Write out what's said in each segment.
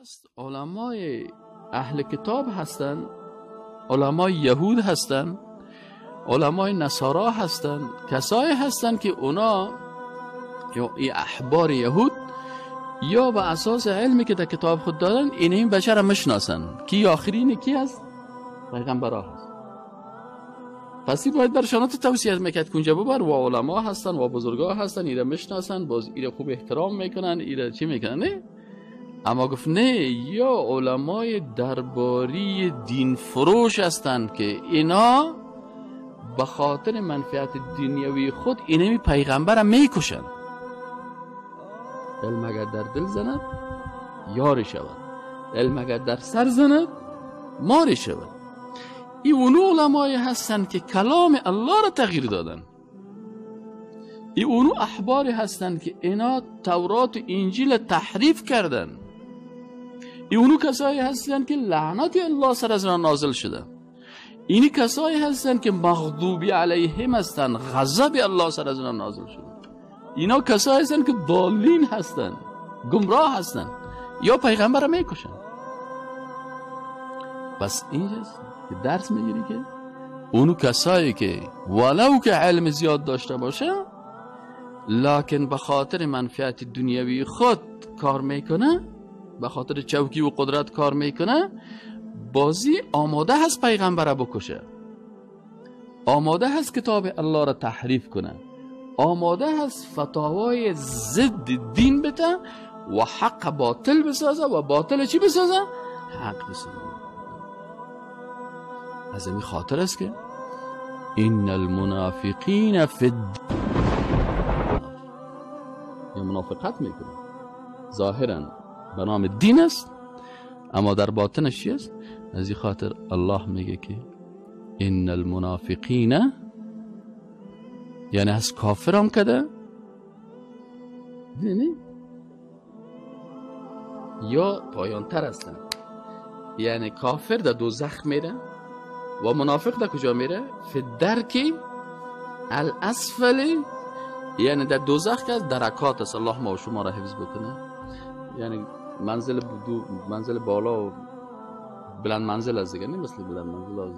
هست علمای اهل کتاب هستند، علمای یهود هستند، علمای نصارا هستند، کسایی هستند که اونا یا احبار یهود یا به اساس علمی که در کتاب خود دارن این بشر را میشناسن کی آخرین کی هست؟ پیغمبرا هست. پس این باید برشان تو توصیه میکرد کنجا ببر و علما هستن و بزرگا هستن، ایره میشناسن، باز ایره خوب احترام میکنن، ایره چی میکنن؟ نه، اما گفت نه، یا علمای درباری دین فروش هستند که اینا به خاطر منفعت دنیوی خود اینمی پیغمبر هم میکشن. علم اگر در دل زند یاری شود، علم اگر در سر زند ماری شود. این اونو علمای هستند که کلام الله را تغییر دادن. این اونو احباری هستند که اینا تورات و انجیل تحریف کردن. این اونو کسایی هستند که لعنت الله سر از اینا نازل شده. اینی کسایی هستند که مغضوبی علیهم هستند، غضب الله سر از اینا نازل شده. اینا کسایی هستند که ضالین هستند، گمراه هستند، یا پیغمبر را میکشن. پس اینجاست که درس میگیری که اونو کسایی که ولو که علم زیاد داشته باشه لکن به خاطر منفعت دنیوی خود کار میکنه، به خاطر چوکی و قدرت کار میکنه، بازی آماده هست پیغمبر را بکشه، آماده هست کتاب الله را تحریف کنه، آماده هست فتاوای ضد دین بده و حق باطل بسازه و باطل چی بسازه؟ حق بسازه. از این خاطر است که ان المنافقین فی یا منافقت میکنه، ظاهرا به نام دین است اما در باطنش چی است؟ از این خاطر الله میگه که ان المنافقین، یعنی از کافرم کده دینی یا پایانتر هستن، یعنی کافر در دوزخ میره و منافق در کجا میره؟ فی درک الاسفل، یعنی در دوزخ که از درکات است. الله ما و شما را حفظ بکنه. یعنی منزل دو منزل بالا و بلند منزل از دیگه، نه مثل بلند منزل از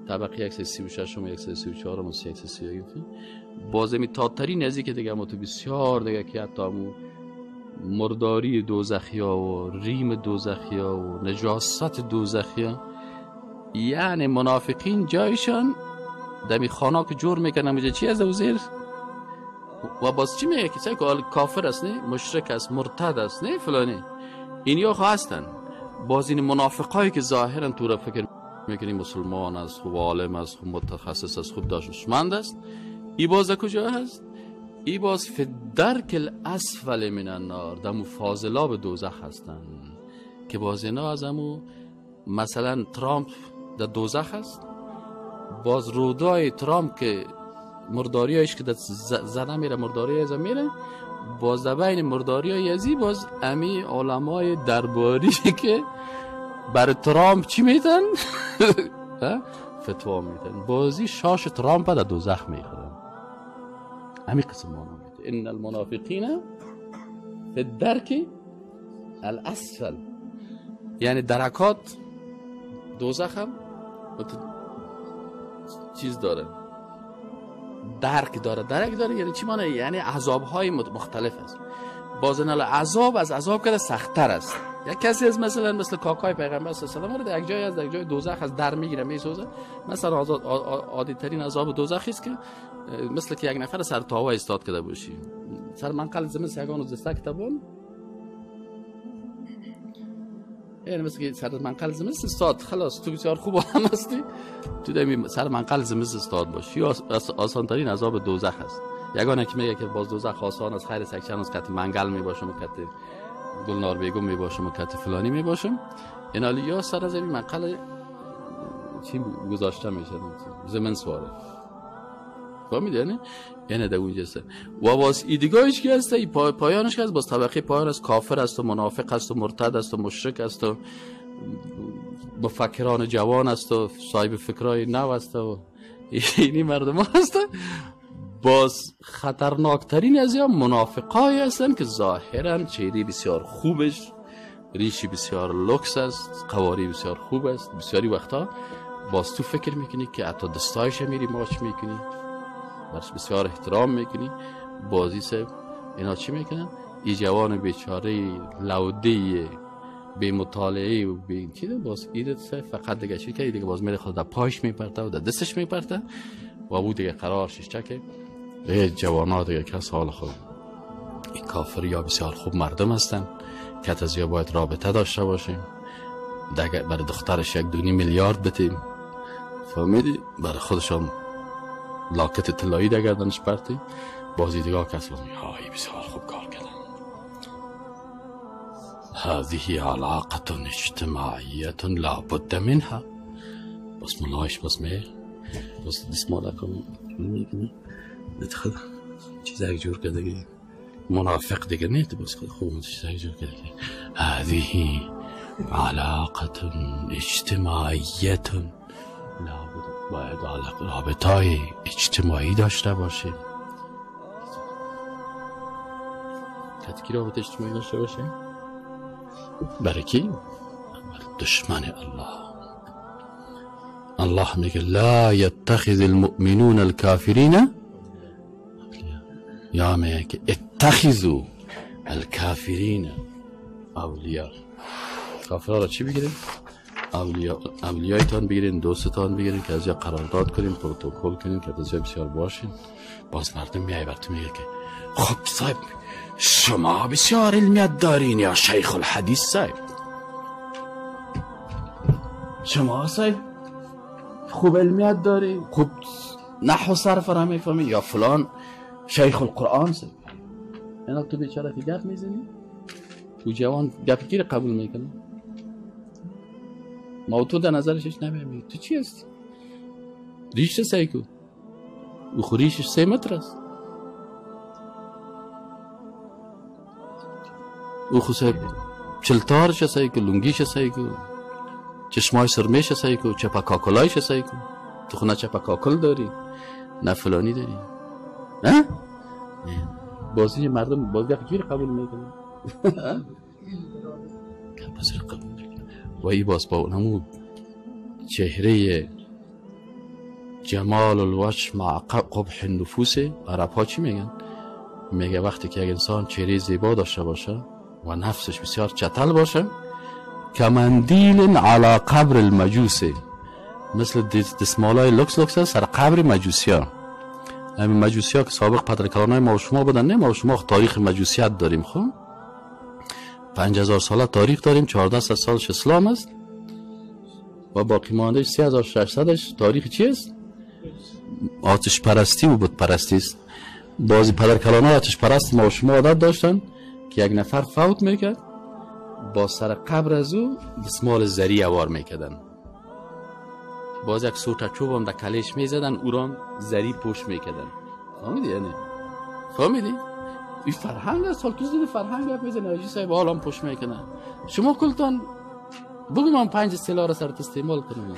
طبقه 136 و 134 و 131 بازمی تاتری نزدیک دیگه، اما تو بسیار دیگه که حتی مرداری دوزخیا و ریم دوزخیا و نجاست دوزخیا، یعنی منافقین جایشان دمی خانه که جور میکنن میگه چی از وزیر و باز چی میگه که کافر است، نه مشرک است، مرتد است، نه فلانی، این یا هستن. باز این منافقایی که ظاهرا تو را فکر میکنی مسلمان است، خوب عالم است، خوب متخصص است، خوب دانشمند است، ای باز کجا هست؟ ای باز فی درک الاسفل من النار، دمو فاضلاب دوزخ هستن که باز اینا از امو مثلا ترامپ در دوزخ است، باز رودای ترامپ که مرداریایش که در زنه میره، مرداری از میره، باز در بین مرداری ازی باز امی علمای درباری که بر ترامپ چی میتن؟ فتوا میتن، بازی شاش ترامپ در دوزخ میخورن. امی قسم مانا میته ان المنافقین فی الدرک الاسفل، یعنی درکات دوزخ هم چیز داره، درک داره، درک داره یعنی چی معنی؟ یعنی عذاب های مختلف است. باز عذاب از عذاب کرده سخت‌تر است. یک کسی از مثلا مثل کاکای پیغمبر صلی الله علیه و آله در یک جای از در یک جای دوزخ از در میگیره میسوزه، مثلا عادی ترین عذاب دوزخ است که مثل که یک نفر سر تاوه استاد کرده باشی، سر منقل زمین سگان و زستک تبون، یعنی مثل که سر منقل زمین استاد، خلاص تو بسیار خوب آدم هستی، تو دمی سر منقل زمین استاد باشی، آسان ترین عذاب دوزخ است. یگانه که میگه که باز دوزخ آسان است، خیر سگ چند روز کت منگل میباشم و کت گلنار بیگم میباشم و کت فلانی میباشم، اینا یا سر از این منقل چی گذاشته میشه زمین سواره، فهمیدی؟ یعنی در اونجا است. و باز ایدگاهش که هست، پایانش که هست، باز طبقه پایان است، کافر است و منافق است و مرتد است و مشرک است و مفکران جوان است و صاحب فکرای نو است و اینی مردم هست. باز خطرناکترین از یا منافقایی هستند که ظاهرا چهره بسیار خوبش ریشی بسیار لکس است، قواری بسیار خوب است. بسیاری وقتا باز تو فکر میکنی که حتی دستایش میری ماچ میکنی، برش بسیار احترام میکنی. بازی صاحب اینا چی میکنن؟ ای جوان بیچاره لوده بی مطالعه و بی چیز باز ایرت صاحب فقط دیگه چی که دیگه باز میره خود در پایش میپرته و در دستش میپرته و او دیگه قرار شیشته که ای جوانا دیگه کس حال خود این کافر یا بسیار خوب مردم هستن که از یا باید رابطه داشته باشیم، دیگه برای دخترش 1.5 میلیارد بتیم، فهمیدی؟ برای خودشان لاکت طلایی در گردنش پرتیم. بازی دیگه کس باز میگه های بسیار خوب کار کردن. هذه علاقة اجتماعية لا بد منها. بس ملایش باز می باز دستمالکم میکنی ندخل چیز جور کرده دیگه منافق دیگه نه باز خود خوب چیز جور کرده. هذه علاقة اجتماعية لا بد، باید رابطه اجتماعی داشته باشیم. کی رابطه اجتماعی داشته باشیم؟ برای کی؟ برای دشمن الله. الله میگه لا يتخذ المؤمنون الكافرین، یا میگه که اتخذوا الكافرین اولیاء. کافرها را چی بگیریم؟ اولیایتان بگیرین، دوستتان بگیرین که از یا قرارداد کنیم، پروتکل کنیم که از یا بسیار باشین. باز مردم میای بر تو میگه که خب صاحب شما بسیار علمیت دارین یا شیخ الحدیث صاحب، شما صاحب خوب علمیت داری، خوب نحو صرف را میفهمی، یا فلان شیخ القرآن صاحب. اینا تو بیچاره که گپ میزنی تو جوان گپ کی قبول میکنه؟ ما تو در نظرش هیچ نمیمی. تو چی هستی؟ ریش سعی کو، او خوریشش 3 متر است. او خو صاحب چلتارش سعی کو، لنگیش سعی کو، چشمای سرمیش سعی کو، چپا کاکلایش سعی کو. تو خو نه چپا کاکل داری نه فلانی داری. نه بازی مردم بازی گپ قبول میکنه. بازی قبول میکنه. و ای باز با اونمو چهره جمال الوجه مع قبح النفوس. عرب ها چی میگن؟ میگه وقتی که یک انسان چهره زیبا داشته باشه و نفسش بسیار چتل باشه، کمندیل علی قبر المجوس، مثل دستمالای لکس لکس سر قبر مجوسی ها. همین مجوسی ها که سابق پدرکلانای ما و شما بودن، نه ما و شما تاریخ مجوسیت داریم. خب 5000 ساله تاریخ داریم، 1400 سالش اسلام است و باقی مانده 3600 تاریخ چی است؟ آتش پرستی و بت پرستی است. بعضی پدرکلانای آتش پرست ما و شما عادت داشتن که یک نفر فوت میکرد، با سر قبر از او دستمال زری اوار میکردن، باز یک سوت چوب هم در کلش میزدن، او را زری پوش میکردن. فهمیدی؟ یعنی فهمیدی؟ این فرهنگ است. حال تو زیر فرهنگ گپ میزنی، حاجی صاحب حالا هم پوش میکنن. شما کلتان بگو من 5 اصطلاح را سرت استعمال کنم.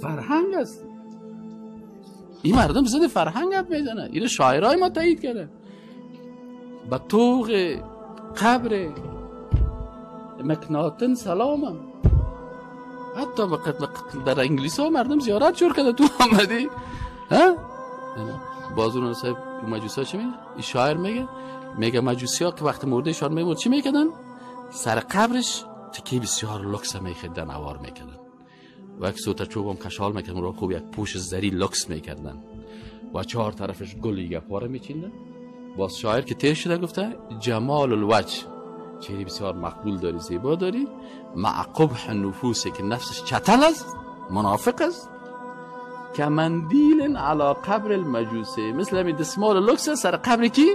فرهنگ است. این مردم زیر فرهنگ گپ میزنه. اینو شاعرای ما تایید کرده. به طوق قبر مکناتن سلامم. حتی در انگلیس ها مردم زیارت جور کرده تو آمدی. ها؟ باز اون صاحب مجوسی ها چی میگه؟ این شاعر میگه، میگه مجوسی ها که وقت مرده شان میمرد چی میکردن؟ سر قبرش تکی بسیار لکس میخریدن، اوار میکردن و یک سوت چوب هم کشال میکردن، رو خوب یک پوش زری لکس میکردن و 4 طرفش گل گپاره میچیندن. باز شاعر که تیر شده گفته جمال الوجه، چهره بسیار مقبول داری، زیبا داری، مع قبح النفوس، که نفسش چتل است، منافق است، کمندیل علی قبر المجوسی، مثل همین دستمال لکس است سر قبر کی؟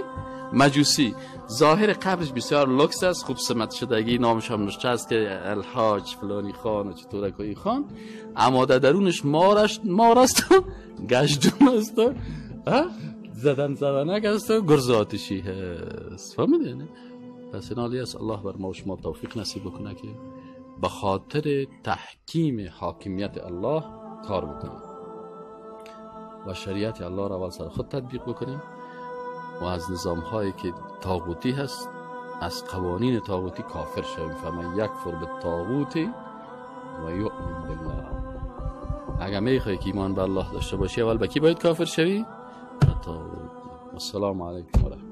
مجوسی. ظاهر قبرش بسیار لکس است، خوب سمت شدگی، نامش هم نوشته است که الحاج فلانی خان و چطورکایی خان، اما در درونش مار است و گشتم است و زدن زدنک است و گرز آتشی هست. فهمیدی؟ نه؟ پس این حالی است. الله بر ما و شما توفیق نصیب بکنه که به خاطر تحکیم حاکمیت الله کار بکنیم و شریعت الله را اول سر خود تطبیق بکنیم و از نظام هایی که طاغوتی هست از قوانین طاغوتی کافر شویم. فمن یکفر بالطاغوت و یؤمن بالله. اگر میخوای که ایمان به الله داشته باشی، اول به کی باید کافر شوی؟ به طاغوت. السلام علیکم و رحمت